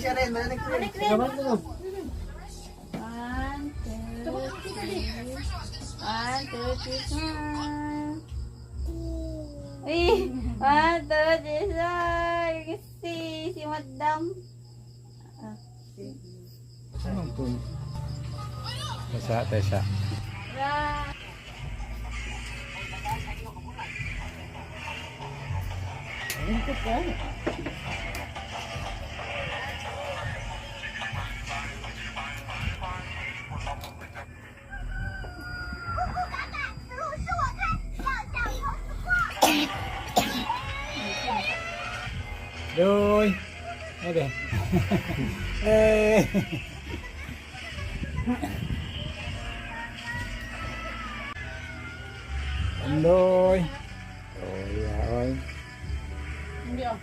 Siya rin, balik rin. Balik rin. One, two, three. One, two, three, smile. Uy! One, two, three, smile. Si Madam. Ah, Anong po? Basa, tesa. Ra. Doy! Ebe. Eh! Andoy! Oy, oy. Hindi ah.